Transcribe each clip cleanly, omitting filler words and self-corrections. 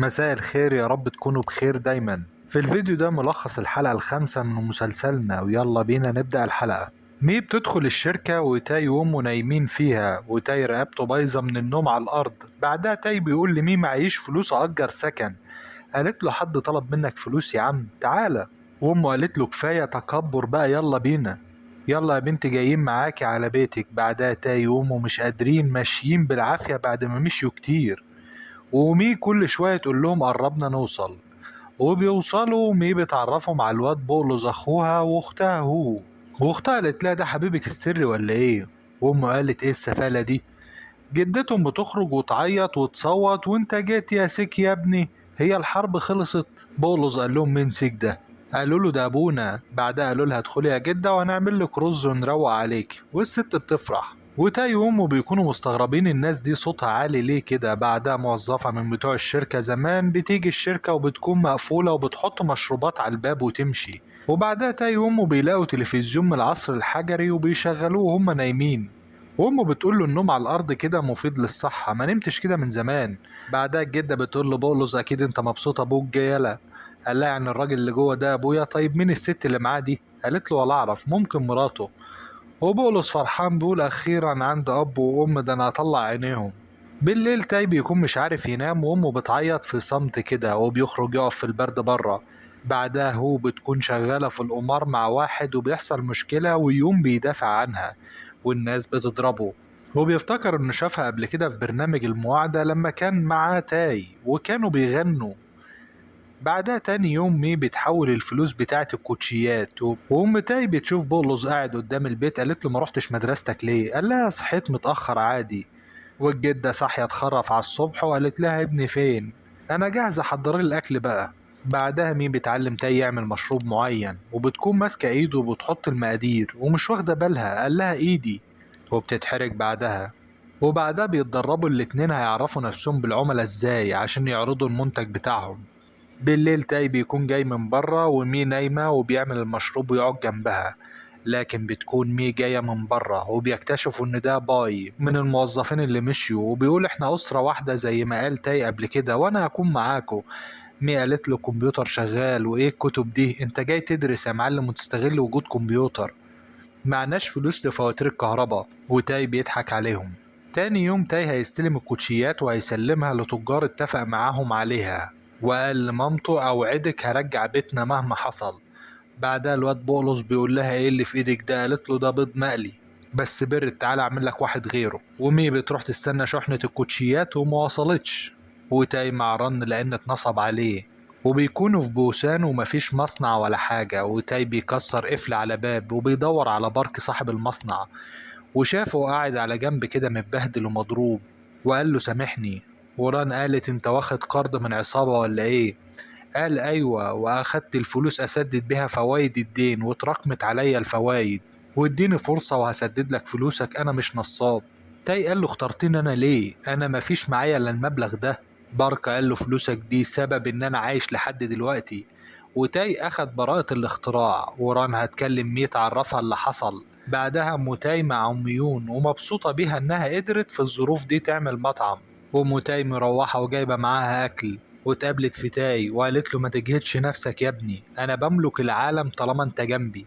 مساء الخير، يا رب تكونوا بخير دايما. في الفيديو ده ملخص الحلقة الخامسة من مسلسلنا، ويلا بينا نبدأ الحلقة. مي بتدخل الشركة وتاي وامه نايمين فيها، وتاي رقبته بايظة من النوم على الأرض. بعدها تاي بيقول لمي معيش فلوس أجر سكن. قالت له حد طلب منك فلوس يا عم؟ تعالى. وامه قالت له كفاية تكبر بقى، يلا بينا، يلا يا بنتي جايين معاكي على بيتك. بعدها تاي وامه مش قادرين، ماشيين بالعافية بعد ما مشيوا كتير، ومي كل شوية تقول لهم قربنا نوصل. وبيوصلوا، ومي بتعرفهم على الواد بولز اخوها واختها هو، واختها قالت لها ده حبيبك السري ولا ايه؟ وامه قالت ايه السفالة دي؟ جدتهم بتخرج وتعيط وتصوت، وانت جيت يا سيك يا ابني، هي الحرب خلصت؟ بولز قال لهم مين سيك ده؟ قالوا له ده ابونا. بعدها قالوا لها ادخلي يا جده وهنعمل لك رز ونروق عليك، والست بتفرح. وتاي وامه بيكونوا مستغربين الناس دي صوتها عالي ليه كده. بعدها موظفة من بتوع الشركة زمان بتيجي الشركة وبتكون مقفولة وبتحط مشروبات على الباب وتمشي. وبعدها تاي وامه بيلاقوا تلفزيون من العصر الحجري وبيشغلوه وهم نايمين، وامه بتقول له النوم على الارض كده مفيد للصحة، ما نمتش كده من زمان. بعدها الجدة بتقول له بولز اكيد انت مبسوط ابوك جه يلا. قال لها يعني الراجل اللي جوه ده ابويا؟ طيب مين الست اللي معاه دي؟ قالت له ولا اعرف، ممكن مراته. وبولس فرحان بيقول اخيرا عند اب وام، ده انا هطلع عينيهم. بالليل تاي بيكون مش عارف ينام، وامه بتعيط في صمت كده، وبيخرج يقف في البرد بره. بعدها هو بتكون شغالة في القمار مع واحد، وبيحصل مشكلة ويوم بيدافع عنها والناس بتضربه، وبيفتكر انه شافها قبل كده في برنامج المواعدة لما كان معاه تاي وكانوا بيغنوا. بعدها تاني يوم مي بتحول الفلوس بتاعة الكوتشيات، وام تاي بتشوف بولز قاعد قدام البيت. قالت له ما رحتش مدرستك ليه؟ قال لها صحيت متأخر عادي. والجدة صاحية تخرف على الصبح وقالت لها ابني فين؟ انا جاهزة، حضري الاكل بقى. بعدها مي بتعلم تاي يعمل مشروب معين، وبتكون ماسكة ايده وبتحط المقادير ومش واخدة بالها، قال لها ايدي، وبتتحرج بعدها. وبعدها بيتدربوا الاتنين هيعرفوا نفسهم بالعملاء ازاي عشان يعرضوا المنتج بتاعهم. بالليل تاي بيكون جاي من بره ومي نايمة، وبيعمل المشروب ويقعد جنبها، لكن بتكون مي جاية من بره، وبيكتشفوا ان ده باي من الموظفين اللي مشيوا، وبيقول احنا أسرة واحدة زي ما قال تاي قبل كده، وانا هكون معاكو. مي قالت له كمبيوتر شغال وايه الكتب دي؟ انت جاي تدرس يا معلم وتستغل وجود كمبيوتر، معناش فلوس لفواتير الكهرباء. وتاي بيضحك عليهم. تاني يوم تاي هيستلم الكوتشيات وهيسلمها لتجار اتفق معاهم عليها، وقال لمامته اوعدك هرجع بيتنا مهما حصل. بعدها الواد بولس بيقول لها ايه اللي في ايدك ده؟ قالت له ده بيض مقلي بس برد، تعالى اعمل لك واحد غيره. ومي بتروح تستنى شحنة الكوتشيات وما وصلتش، وتاي مع رن لان اتنصب عليه، وبيكونوا في بوسان ومفيش مصنع ولا حاجة. وتاي بيكسر قفل على باب وبيدور على بارك صاحب المصنع، وشافه قاعد على جنب كده متبهدل ومضروب، وقال له سامحني. وران قالت انت واخد قرض من عصابة ولا ايه؟ قال ايوه، واخدت الفلوس اسدد بيها فوايد الدين واتراكمت عليا الفوايد، واديني فرصة وهسدد لك فلوسك، انا مش نصاب. تاي قال له اخترتني انا ليه؟ انا مفيش معايا الا المبلغ ده. بارك قال له فلوسك دي سبب ان انا عايش لحد دلوقتي. وتاي اخد براءة الاختراع، وران هتكلم مي تعرفها اللي حصل. بعدها موتاي مع ام يون ومبسوطة بيها انها قدرت في الظروف دي تعمل مطعم. وموتاي مروحة وجايبة معاها أكل، واتقابلت في تاي وقالت له ما تجهدش نفسك يا ابني، أنا بملك العالم طالما أنت جنبي،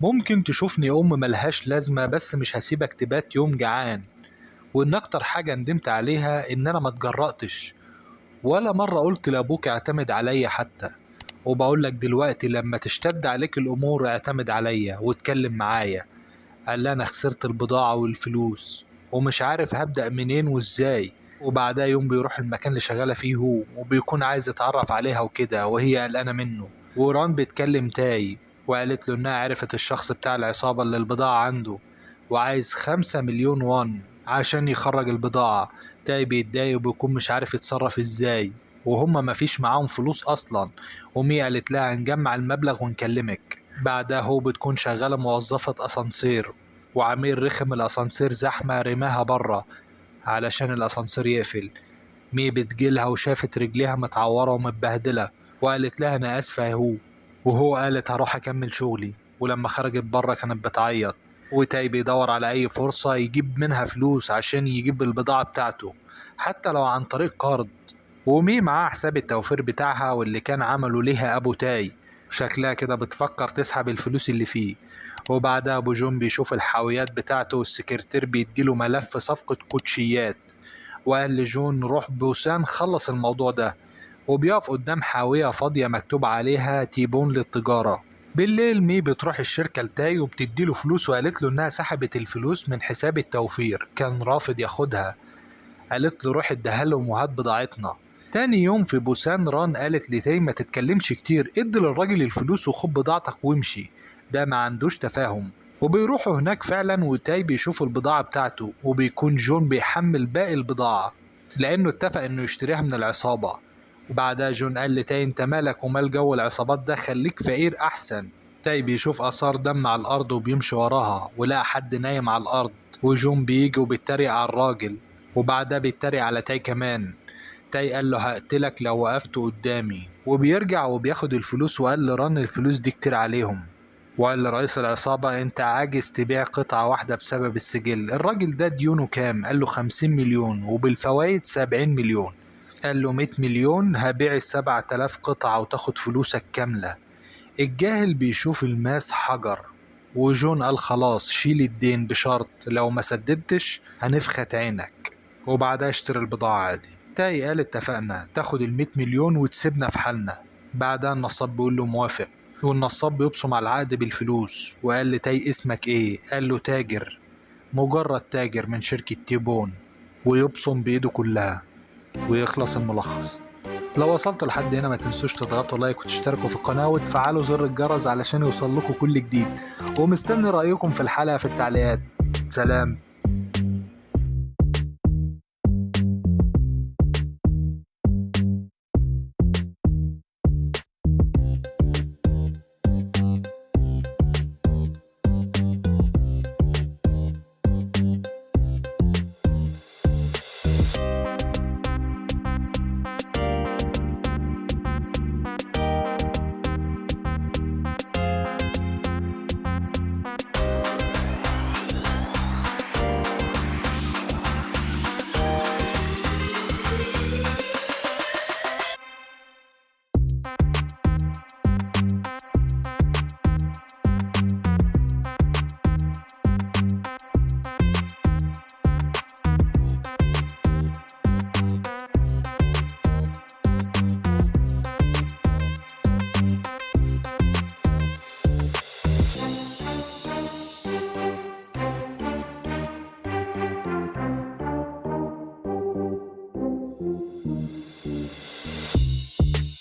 ممكن تشوفني أم ملهاش لازمة بس مش هسيبك تبات يوم جعان. وإن أكتر حاجة ندمت عليها إن أنا ما اتجرأتش ولا مرة قلت لأبوك اعتمد عليا حتى، وبقول لك دلوقتي لما تشتد عليك الأمور اعتمد عليا واتكلم معايا. قال لي أنا خسرت البضاعة والفلوس ومش عارف هبدأ منين وإزاي. وبعدها يوم بيروح المكان اللي شغالة فيه هو، وبيكون عايز يتعرف عليها وكده، وهي قلقانة منه. وران بتكلم تاي وقالت له انها عرفت الشخص بتاع العصابة اللي البضاعة عنده، وعايز 5 مليون وان عشان يخرج البضاعة. تاي بيتضايق وبيكون مش عارف يتصرف ازاي، وهما مفيش معاهم فلوس اصلا. ومي قالت لها هنجمع المبلغ ونكلمك. بعدها هو بتكون شغالة موظفة اسانسير، وعميل رخم الاسانسير زحمة رماها بره علشان الاسانسير يقفل. مي بتجيلها وشافت رجليها متعورة ومتبهدلة، وقالت لها انا اسفة يا هو، وهو قالت هروح اكمل شغلي. ولما خرجت بره كانت بتعيط. وتاي بيدور على اي فرصة يجيب منها فلوس عشان يجيب البضاعة بتاعته حتى لو عن طريق قرض. ومي معاها حساب التوفير بتاعها واللي كان عمله ليها أبو تاي، شكلها كده بتفكر تسحب الفلوس اللي فيه. وبعدها أبو جون بيشوف الحاويات بتاعته والسكرتير بيديله ملف صفقة كوتشيات، وقال لجون روح بوسان خلص الموضوع ده. وبيقف قدام حاوية فاضية مكتوب عليها تيبون للتجارة. بالليل مي بتروح الشركة لتاي وبتديله فلوس، وقالت له إنها سحبت الفلوس من حساب التوفير، كان رافض ياخدها، قالت له روح اديها لهم وهات بضاعتنا. تاني يوم في بوسان ران قالت لتاي ما تتكلمش كتير، ادي للراجل الفلوس وخد بضاعتك وامشي، ده ما عندوش تفاهم. وبيروحوا هناك فعلا، وتاي بيشوف البضاعة بتاعته، وبيكون جون بيحمل باقي البضاعة لأنه اتفق إنه يشتريها من العصابة. وبعدها جون قال لتاي انت مالك ومال جو العصابات ده، خليك فقير أحسن. تاي بيشوف آثار دم على الأرض وبيمشي وراها، ولقى حد نايم على الأرض، وجون بيجي وبيتريق على الراجل، وبعدها بيتريق على تاي كمان. تاي قال له هقتلك لو وقفت قدامي، وبيرجع وبياخد الفلوس، وقال لران الفلوس دي كتير عليهم. وقال لرئيس العصابة انت عاجز تبيع قطعة واحدة بسبب السجل، الراجل ده ديونه كام؟ قال له 50 مليون وبالفوايد 70 مليون. قال له 100 مليون هبيع 7000 قطعة وتاخد فلوسك كاملة. الجاهل بيشوف الماس حجر، وجون قال خلاص شيل الدين بشرط لو ما سددتش هنفخت عينك، وبعدها اشتري البضاعة عادي. تاي قال اتفقنا تاخد 100 مليون وتسيبنا في حالنا. بعدها النصاب بيقول له موافق، والنصاب بيبصم على العقد بالفلوس، وقال لتاي اسمك ايه؟ قال له تاجر، مجرد تاجر من شركة تيبون، ويبصم بإيده كلها. ويخلص الملخص. لو وصلتوا لحد هنا ما تنسوش تضغطوا لايك وتشتركوا في القناة وتفعلوا زر الجرس علشان يوصل لكم كل جديد، ومستني رأيكم في الحلقة في التعليقات. سلام.